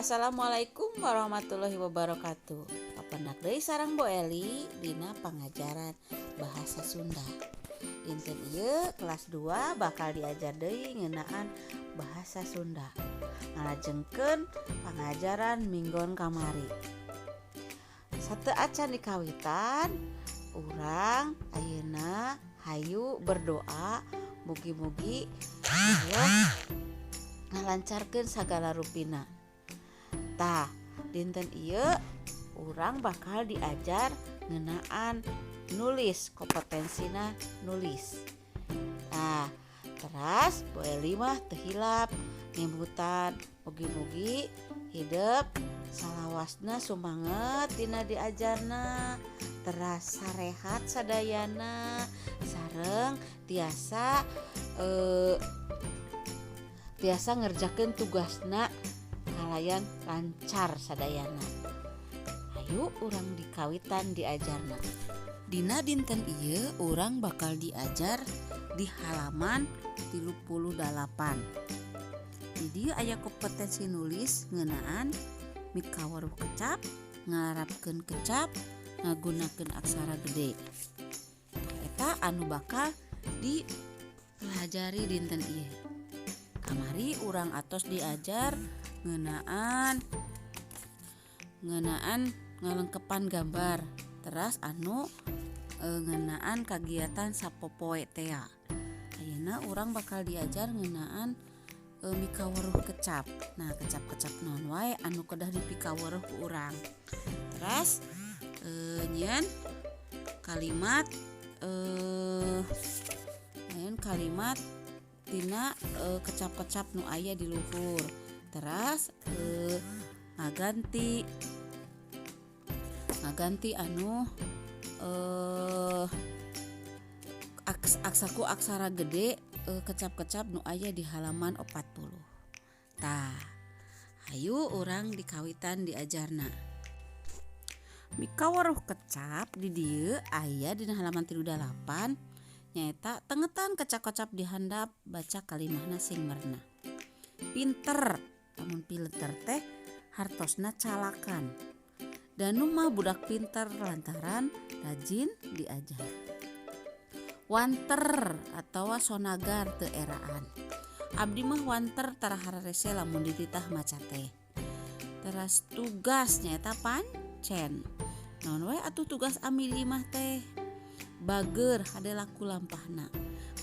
Assalamualaikum warahmatullahi wabarakatuh. Papendak deui sareng Bu Eli dina pangajaran bahasa Sunda. Dinten ieu kelas 2 bakal diajar deui ngeunaan bahasa Sunda. Ngalajengkeun pangajaran minggon kamari. Sateuacan dikawitan, urang ayeuna hayu berdoa, mugi-mugi Allah ngalancarkeun sagala rupina. Tah, dinten ieu urang bakal diajar ngeunaan nulis, kompetensina nulis. Nah, teras Bu Eli mah teu hilap nyebutan mugi-mugi hidep salawasna sumanget dina diajarna, teras sarehat sadayana, sareng tiasa ngerjakeun tugasna kalayan lancar sadayana. Hayu urang dikawitan diajarna. Dina dinten ieu urang bakal diajar di halaman 38. Di dieu aya kompetensi nulis ngeunaan mikaweruh kecap, ngalarapkeun kecap, ngagunakeun aksara gede. Eta anu bakal dipelajari dinten ieu. Kamari urang atos diajar ngeunaan ngeunaan ngalengkepan gambar, teras anu ngeunaan kagiatan sapopoe tea. Ayeuna urang bakal diajar ngeunaan mikaweruh kecap. Nah, kecap-kecap naon wae anu kedah dipikaweruh ku urang. Teras nyieun kalimat nyieun kalimat tina kecap-kecap nu aya di luhur. Teras ngaganti ngaganti anu aksaku aksara gede kecap-kecap nu aya di halaman 40. Tah, hayu urang dikawitan diajarna. Mikaweruh kecap di dieu aya dina halaman 38, nyaeta tengetan kecap-kecap di handap, baca kalimahna sing merenah. Pinter, lamun pinter teh hartosna calakan. Danu mah budak pinter lantaran rajin diajar. Wanter atawa sonagar teu eraan. Abdi mah wanter, tara hararese lamun dititah maca teh. Teras tugas nyaeta pancen. Naon wae atuh tugas ami di imah teh? Bager hade laku lampahna.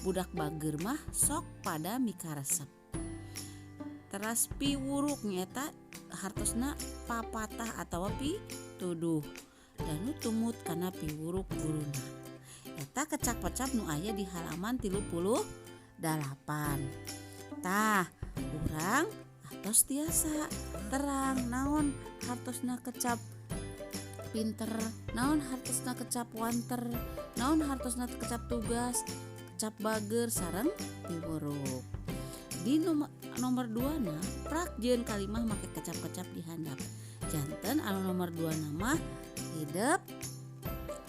Budak bager mah sok pada mikaresep. Teras piwuruk nyaeta hartosna papatah atawa pituduh. Danu tumut kana piwuruk guruna. Eta kecap-kecap nu aya di halaman 38. Tah, urang atos tiasa terang naon hartosna kecap pinter, naon hartosna kecap wanter, naon hartosna kecap tugas, kecap bager sareng piwuruk. Di nomor 2 na prak jeung kalimah make kecap-kecap di handap. Janten anu nomor 2 na mah hidep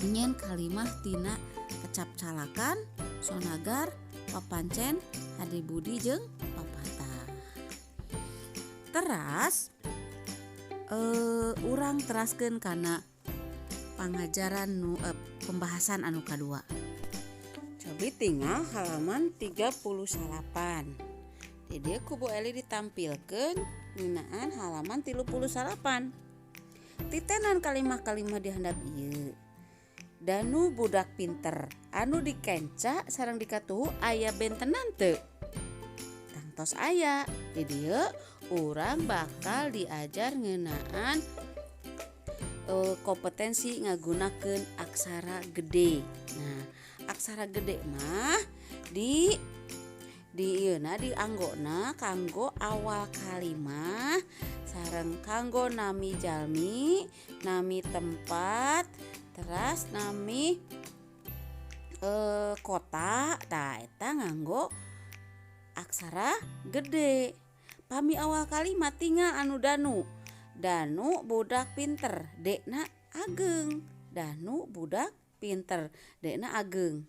nyen kalimah tina kecap calakan, sonagar, papancen, hade budi jeung papatah. Teras urang teraskeun kana pangajaran nu pembahasan anu kadua. Cobi tinggal halaman 39. Di dieu ku Bu Eli ditampilkeun ngeunaan halaman 39. Titenan kalimah-kalimah di handap ieu. Danu budak pinter, anu dikenca sareng dikatuhu aya bentenan teu? Tangtos aya. Di dieu urang bakal diajar ngeunaan kompetensi ngagunakeun aksara gede. Nah, aksara gede mah di ieuna dianggona kanggo awal kalimah sareng kanggo nami jalmi, nami tempat, teras nami kota. Tah, eta nganggo aksara gede. Pami awal kalimat tinggal anu danu. Danu budak pinter, dekna ageng. Danu budak pinter, dekna ageng.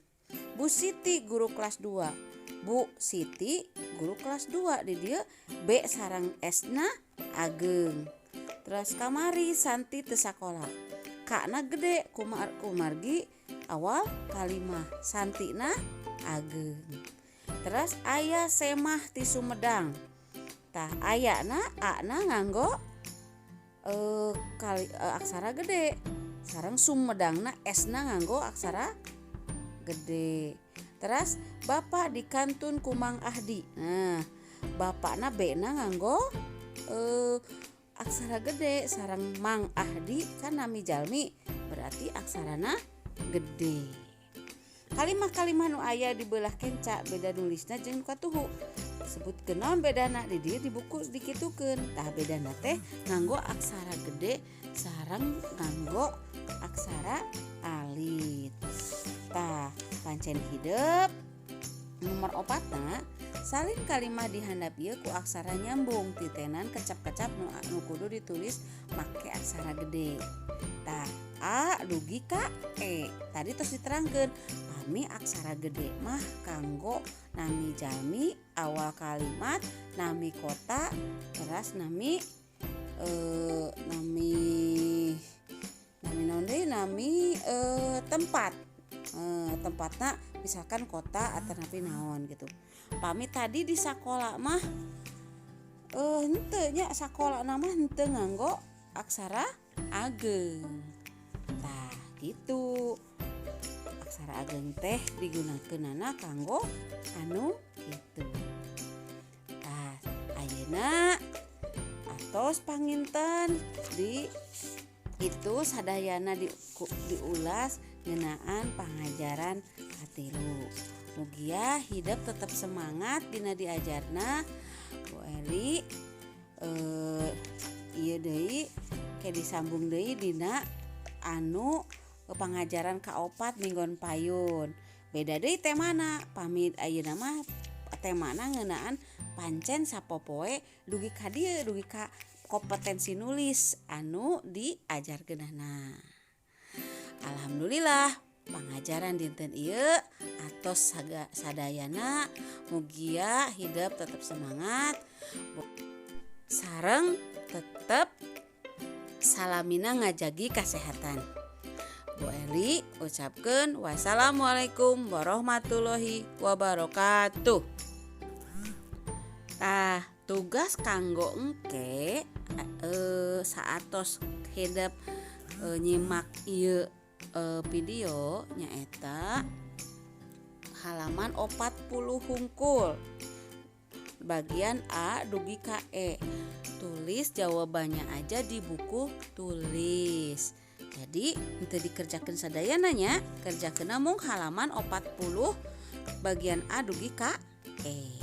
Bu Siti guru kelas 2. Bu Siti guru kelas 2, di dieu B sareng S na ageng. Terus kamari Santi teu sakola, K-na gede kumargi awal kalimah, Santina ageng. Terus aya Semah ti Sumedang. Tah ayana A-na nganggo aksara gede, sareng Sumedangna S-na nganggo aksara gede. Terus bapak dikantun ku Mang Ahdi. Nah, bapakna B-na nganggo aksara gede, sareng Mang Ahdi kan nami jalmi, berarti aksarana gede. Kalimah-kalimah nu aya di belah kenca beda nulisna jeung nu katuhu. Sebutkeun naon bedana di dieu di buku dikitukeun. Tah bedana teh nganggo aksara gede sareng nganggo aksara alit. Tah pancen hidep nomor 4na salin kalimah di handap ieu ku aksara nyambung titenan kecap-kecap nu kudu ditulis make aksara gede. Tah A dugi ka E tadi tos diterangkeun pami aksara gede mah kanggo nami jalmi, awal kalimat, nami kota, teras nami nami nami naon deui, nami tempat. Tempatna misalkan kota atau napi naon gitu. Pami tadi di sakola mah henteu nya, sakola mah henteu nganggo aksara ageng. Tah gitu. Aksara ageng teh digunakeunana kanggo anu kitu. Tah ayeuna atos panginten di itu sadayana diulas ngeunaan pangajaran katilu. Mugia hidep tetep semangat dina diajarna. Bu Eli ieu deui ke disambung deui dina anu pangajaran kaopat minggon payun. Beda deui temana, pamit ayeuna mah temana ngeunaan pancen sapopoe dugi ka dieu dugi ka kompetensi nulis anu diajarkeunana. Alhamdulillah pangajaran dinten ieu atos sadayana. Mugia hidep tetep semangat sareng tetep salamina ngajagi kasehatan. Bu Eli ucapkeun wassalamualaikum warahmatullahi wabarakatuh. Tah tugas kanggo engke saatos hidep nyimak ieu video nyaeta halaman 40 hungkul bagian A dugi ka E. Tulis jawabannya aja di buku tulis. Jadi henteu dikerjakeun sadayana nya, kerjakeun mung halaman 40 bagian A dugi ka E.